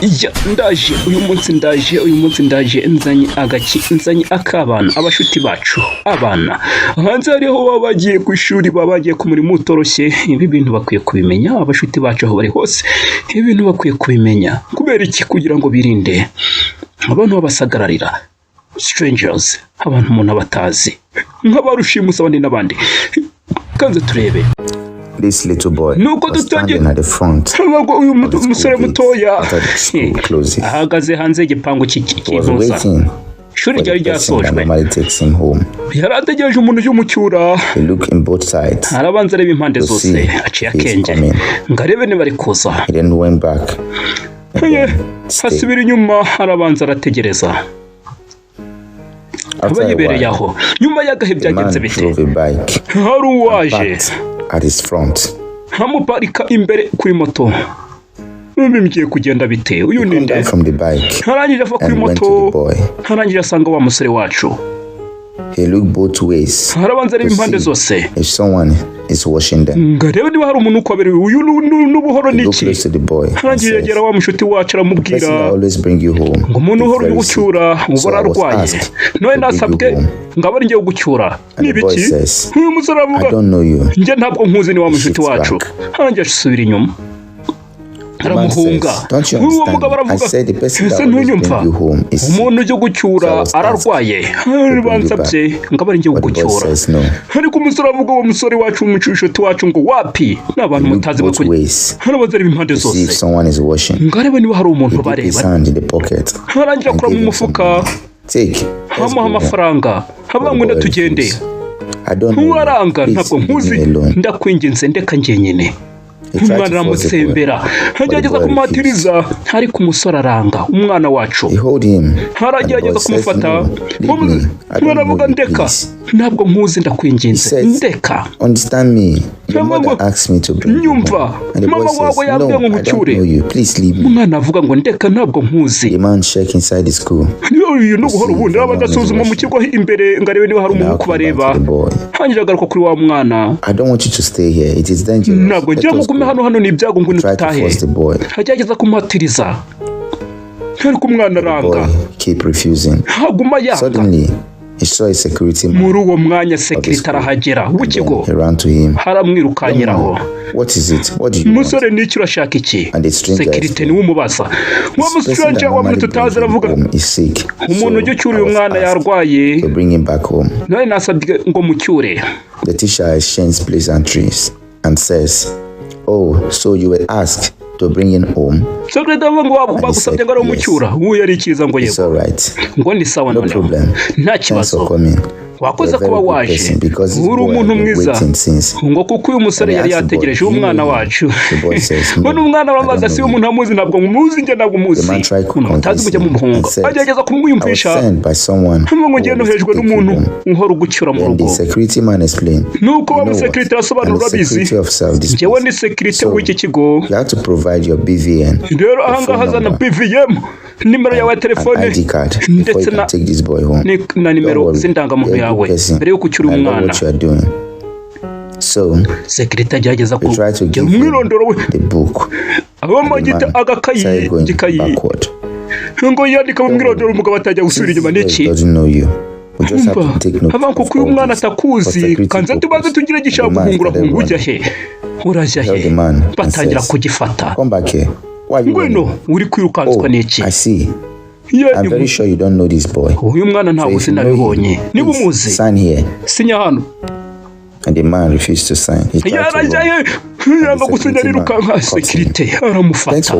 Ya, ndaje uyu munsi, ndaje uyu munsi, ndaje nzanye agaki, nzanye ak'abana, abashuti bacu. Abana hanze hariho baba bagiye ku ishuri, baba bagiye ku murimo utoroshye. Ibi bintu bakwiye kubimenya. Abashuti bacu aho bari hose, ibi bintu bakwiye kubimenya. Kubera iki? Kugira ngo birinde abantu babasagararira, strangers, abantu umuntu aba atazi, nk'abarushimusa, abandi n'abandi. Kanze turebe. This little boy Nuko was dutangiye. standing at the front Ntabwo uyu musore mutoya after the school closes. ahagaze hanze y'igipangu Was cy'intuza waiting ishuri for ryari the person that ryasojwe. normally takes him home. Yari ategereje umuntu uje umucyura. He looked in both sides. Arabanza areba impande To zose, see aciye if he's akenge coming. ngo arebe niba ari kuza. He then went back and Ye, then stayed. asubira inyuma, arabanza arategereza, aba After a yibereye while, aho. Nyuma y'agahe the byagenze man bite? drove a bike Hari uwaje parked at his front. amuparika imbere kuri moto. Bigiye kugenda bite? Uyu He ni come nde? down from the bike Arangije ava kuri and went moto, to the boy. arangije asanga wa musore wacu. He looked both ways Arabanza areba to impande see zose if someone is watching them. ngo arebe niba hari umuntu ukoberewe. Uyu n'ubuhoro He ni go iki? close to the boy and Arangije says, yegera wa mushuti wacu, aramubwira "Person that always bring you home ngo umuntu is uhora uri very sick. gucyura uba ararwaye, none nasabwe ngo abe ari njye ugucyura. Ni And the boy ibiki? says, Uyu musore aravuga, "I don't know you." "Njye ntabwo nkuzi." Ni wa mushuti Shifts wacu. back. Arangije asubira inyuma, aramuhunga. "Don't you Uwo understand? mugabo aravuga, I said the person that "Ese always ntunyumva? bring you home is sick." Umuntu ujya gucyura So I was ararwaye, bansabye ngo abe ari njye But the boy ugucyura." says no. Ariko umusore aravuga, uwo musore wacu, umucunshuti wacu, ngo wapi, ni abantu Look mutazi both bakuri. ways Arabaza, areba impande to see if zose someone is watching. ngo arebe niba hari umuntu He put his bareba. hand in the pocket Arangira and akura mu gave him some mufuka, money. Take. Let's amuha go home. amafaranga, avuga ngo But the boy tugende. refused. "I don't know you. Ntuwaranga, Please ntabwo leave nkuzi, me alone." ndakwinginze ndeka njyenyine. He tried Umwana to force the boy. aramutsembera, agerageza boy kumuhatiriza, ariko umusore aranga. Umwana wacu He hold him. And the boy aragerageza says, kumufata. "No, leave me. I Umwana don't know aravuga, you, "Ndeka, please." ntabwo nkuzi, ndakwinginze, He says, ndeka." "Understand me. Your Mama, mother asked me to bring you nyumva. home." And the boy Mama says, wawe "No, yambwiye ngo I don't nkucyure." know you. Please leave me. Umwana avuga ngo ndeka, ntabwo nkuzi. The man checked inside the school. Uyu ni ubuhoro bundi. Arabanza asuzuma mu kigo imbere ngo arebe niba hari umuntu Now uri come back kubareba. to the boy. Hanyuma agaruka kuri wa mwana. "I don't want you to stay here. It is dangerous. "Ntabwo Let ngira ngo us ugume go." hano, hano ni ibyago, ngwino Try to dutahe. force the boy. Agerageza kumuhatiriza, ariko umwana aranga. Boy keep refusing. Haguma yanga. Suddenly, he saw a security man. Muri uwo mwanya sécurité arahagera w'ikigo, Then he ran to him. haramwirukanyiraho. "What is it? What do you want?" "Umusore, n'icyo urashaka iki?" And the stranger Sécurité niwe umubaza. Wa "Person that mustranger, wa muntu normally tutazi, brings him aravuga, home is sick. "Umuntu ujya ucyura uyu I was mwana asked yarwaye, to bring him back home." none nasabwe ngo mucyure." The teacher exchanges pleasantries and says, "Oh, so you were asked to bring him home?" Sécurité avuga ngo bagusabye ngo ari umucyura. Uwo yarikiriza ngo "It's yego. all right. Ngo ni sawa No noneho. problem. Nta Thanks kibazo, for coming. wakoze kuba waje, uri umuntu mwiza." Ngo kuko uyu musore yari yategereje umwana wacu. Ngo n'umwana aramubaza si umuntu amuzi. "Ntabwo muzi njye, ntabwo muzi." Umuntu mutazi mujya mumuhunga. Agerageza kumwiyumvisha ngo ngende nohejwe n'umuntu uhora ugucyura mu rugo. Nuko wa musekirite arasobanura, "Urabizi, njyewe ni sécurité w'iki kigo. Rero ahangaha azana BVN, nimero yawe ya telefone, ndetse na nimero z'indangamuntu yawe mbere y'uko ucyura umwana." Sécurité agerageza kugira umwirondoro we, abamagita agakayi gikayi ngo yandika mu mwirondoro. Umugabo atajya gusubira inyuma n'iki? Umva, kuko uyu mwana atakuzi, kanze tubanze tugire gishaka guhungurahunga. Ujya he? Urajya he? Batangira kugifata. "Ngwino, uri kwirukanswa n'iki?" "Uyu mwana ntabwo sinabibonye. Niba umuzi, sinya hano." Yarajyaye yanga gusinya, arirukanka, sécurité aramufata.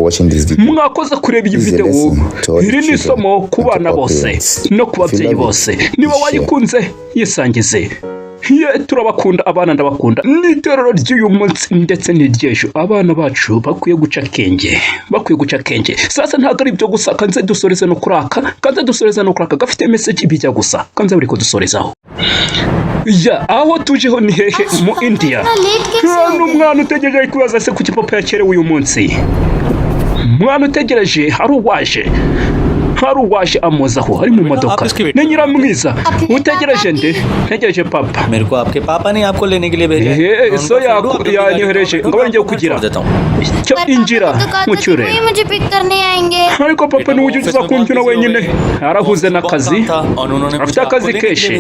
Mwakoze kureba iyi videwo. Iri ni isomo ku bana bose no ku babyeyi bose. Niba wayikunze, yisangize. Ye, turabakunda abana, ndabakunda. N'itorero ry'uyu munsi ndetse n'iry'ejo, abana bacu bakwiye guca akenge, bakwiye guca akenge. Sasa ntabwo ari ibyo gusa, kanze dusoreze no kuraka, kanze dusoreze no kuraka gafite message bijya gusa, kanze buri kudusorezaho. Ya, aho tujeho ni hehe? Mu India. N'umwana utegereje kubaza se kuki papa yakerewe uyu munsi. Umwana utegereje, hari uwaje Hari uwaje amuzaho ari mu modoka. Ni nyiramwiza. Utegereje nde? Ntegereje papa. मेरे को आपके पापा ने आपको लेने के लिए भेजा है। Eh, मैं so उनका friend हूँ, yaku- आप जल्दी गाड़ी में आओ, yanyohereje बैठो, ngo मैं ngiye आपको घर kugira छोड़ देता हूँ। Cyo पर injira पापा तो कहा था कि mucyure. वही मुझे पिक करने आएंगे। Ariko papa niwe ujya uza kumbyura wenyine, arahuze n'akazi, afite akazi kenshi,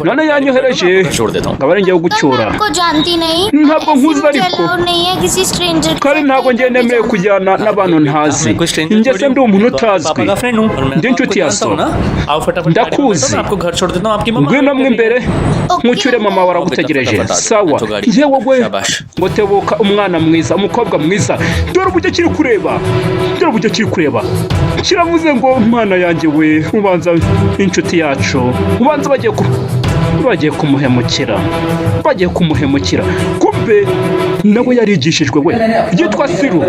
none yanyohereje ngo abe ari njyewe तो मैं gucyura. आपको जानती नहीं। Ntabwo ऐसे nkuzi मुझे ariko. Allow नहीं है किसी stranger के Kandi साथ ntabwo कहीं ngiye पर भी nemerewe जाना। Kujyana n'abantu ntazi. Njye se ndi umuntu utazwi? पापा का फ्रेंड हूँ और मैं Ndi तो आपको inshuti ya जानता so. हूँ ना। आओ फटाफट गाड़ी में बैठो, Ndakuzi. मैं आपको घर छोड़ देता हूँ, आपकी मम्मा Ngwino mo imbere nkucyure, mama waragutegereje. Sawa yewe we, ngo tebuka umwana mwiza, umukobwa mwiza. Dore uburyo kiri kureba, dore uburyo kiri kureba, kiravuze ngo mwana yanjye we, ubanza inshuti yacu, ubanza bagiye kumuhemukira, bagiye kumuhemukira. Kumbe nawe yarigishijwe we, yitwa Siru.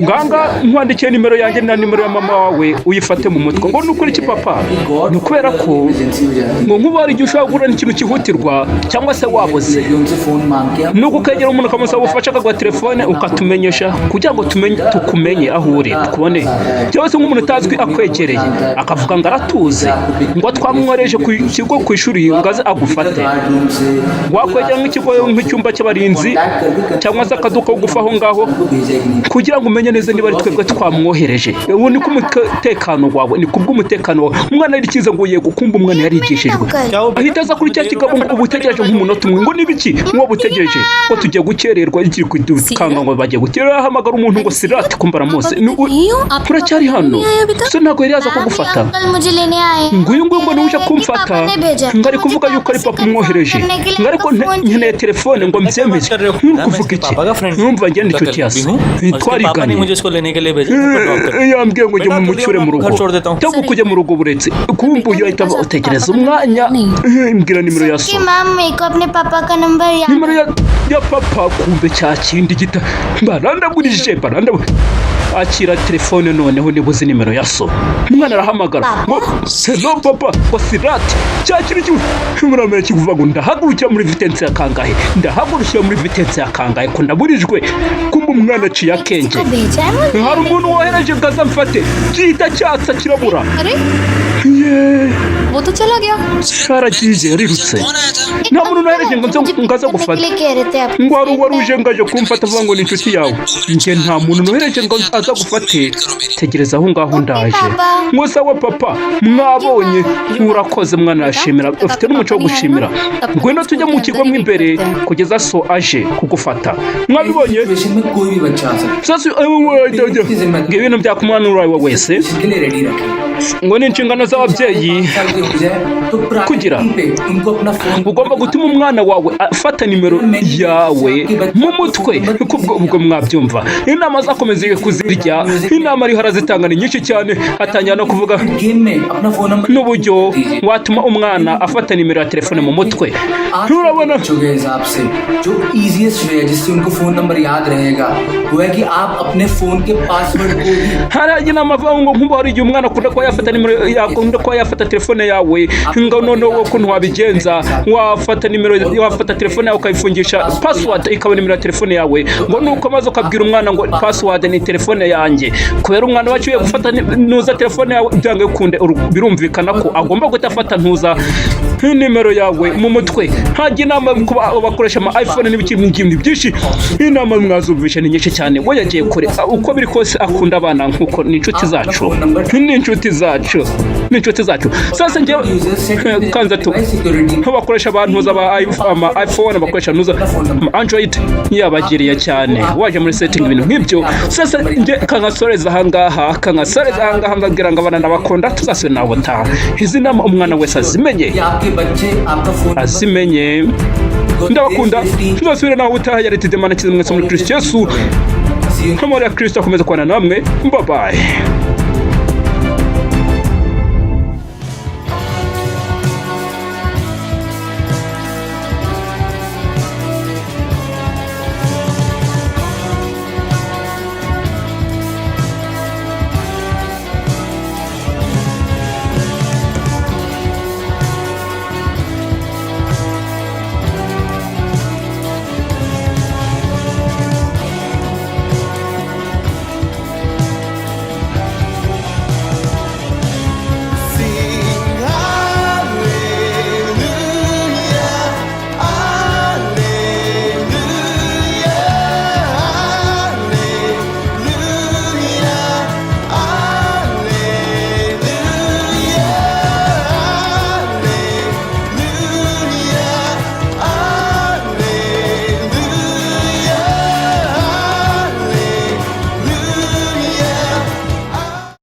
Nganga nkwandikiye nimero yanjye na nimero ya mama wawe, uyifate mu mutwe. Ngo ni ukuri iki papa? Ni ukubera ko ngo nk'ubu hari igihe ushobora guhura n'ikintu cyihutirwa cyangwa se wabuze, nuko ukegera umuntu ukamusaba ubufasha, akaguha telefone, ukatumenyesha kugira ngo tumenye, tukumenye aho uri, tukubone, cyangwa se nk'umuntu utazwi akwegereye akavuga ngo aratuzi, ngo twamwohereje ku kigo, ku ishuri, ngo aze agufate, wakwegera nk'ikigo, nk'icyumba cy'abarinzi, cyangwa se akaduka kagufi aho ngaho, kugira ngo umenye neza niba ari twebwe twamwohereje. Ubu ni k'umutekano wawe, ni kubw'umutekano wawe. Umwana yarikiza ngo yego. Kumva umwana yarigishijwe, ahita aza kuri cya kigabo ngo ubu utegereje nk'umunota umwe, ngo nibiki ngo utegereje, ngo tugiye gukererwa, ikiri kudukanga ngo bagiye gukererwa. Ahamagara umuntu ngo Sirati, kumva aramuzi. Turacyari hano, so ntabwo yari yaza ma'am, ये kugufata. Uncle मुझे लेने आए हैं। Ngo uyu nguyu ngo niwe uje कह रहे हैं कि kumfata, पापा ने भेजा है। ngo ari मुझे kuvuga yuko पापा ari से papa confirm umwohereje, करने के लिए ngo ariko आपका फोन nkeneye चाहिए। Telefone ngo mbyemeze. Nk'uri kuvuga iki? Numva njye ni inshuti ya भी se, हूँ और इसके पापा ने twariganye. मुझे इसको लेने के लिए भेजा है, मैं drop कर Eh, yambwiye ngo ujye Beta, mumucyure mu rugo घर छोड़ देता हूँ। cyangwa kujya mu rugo buretse kumva uyu ahita utegereza umwanya. Eh, mbwira nimero ya कि so. Ma'am, मेरे को अपने पापा का नंबर याद Nimero ya papa. Kumbe cya kindi gita barandagurije, barandagurije. Akira telefone noneho, niba uzi nimero ya so. Umwana arahamagara ngo hello papa, ngo Sirati. Cya kintu muramenya kikuvuga ngo ndahagurukira muri vitesse ya kangahe, ndahagurukira muri vitesse ya kangahe, ko ndaburijwe? Kumbe umwana aciye akenge. को भेजा है मुझे। Hari umuntu wohereje ngo aze amfate, gihita cyatsa kirabura. अरे, Yeee. वो तो चला गया। Cyaragiye, yarirutse. Nta muntu nohereje ngo nze मुझे ngo aze pick करने के gufata. लिए कह रहे थे आप। Ngo hari uwari uje ngo aje kumfata, avuga ngo ni inshuti yawe. Njye nta muntu nohereje ngo aza gufate, tegereza aho ngaho ndaje. Ngo sawa papa, mwabonye, urakoze. Mwana yashimira, ufite n'umuco wo gushimira. Ngwino tujye mu kigo mo imbere kugeza so aje kugufata. Mwabibonye? Situation में कोई भी बच्चा आ सकता Sasa ngo ibintu byakumwana uwo wese है, के लिए रेडी रखें। Ngo ni inshingano z'ababyeyi 5 साल के हो जाए तो kugira priority पे उनको अपना phone ugomba gutuma umwana wawe afata nimero yawe mu mutwe, kuko ubwo mwabyumva, inama zakomeje kuzirya, inama ariho arazitanga ni nyinshi cyane, atangira no kuvuga game में अपना phone number n'uburyo watuma umwana afata nimero ya telefone mu mutwe. Nturabona? बच्चों के हिसाब से जो easiest way है जिससे उनको फोन नंबर याद रहेगा, वो है कि आप अपने फोन के पासवर्ड को ही Hari inama avuga ngo nk'ubu hari igihe umwana akunda kuba yafata nimero, yakunda kuba yafata telefone yawe, ngo noneho wowe ukuntu wabigenza, wafata nimero, wafata telefone yawe ukayifungisha password, ikaba nimero ya telefone yawe, ngo nuko maze ukabwira umwana ngo password ni telefone yanjye. Kubera umwana wacu gufata ntuza telefone yawe, byanga bikunde birumvikana ko agomba guhita afata ntuza nimero yawe mu mutwe. Ntajya inama ku bakoresha ama iPhone n'ibiki n'ibindi byinshi. Inama mwazumvishe ni nyinshi cyane, we yagiye kure. Uko biri kose akunda abana, nkuko ni inshuti zacu, ni inshuti zacu, ni inshuti zacu. Sasa njyewe kanza tu bakoresha abantu za ama iPhone, bakoresha ntuza ama Android, yabagiriye cyane waje muri setting, ibintu nk'ibyo. Sasa njye kangasoreza ahangaha, kangasoreza ahangaha, mbabwira ngo abana ndabakunda, tuzasubira nawe ubutaha. Izi nama umwana wese azimenye, कि आपके बच्चे आपका phone azimenye. Ndabakunda, tuzasubire nawe ubutaha. Yari Tidemana Kiza mwese muri Kristo Yesu. Amahoro ya Kristo akomeza kubana namwe. Bye bye.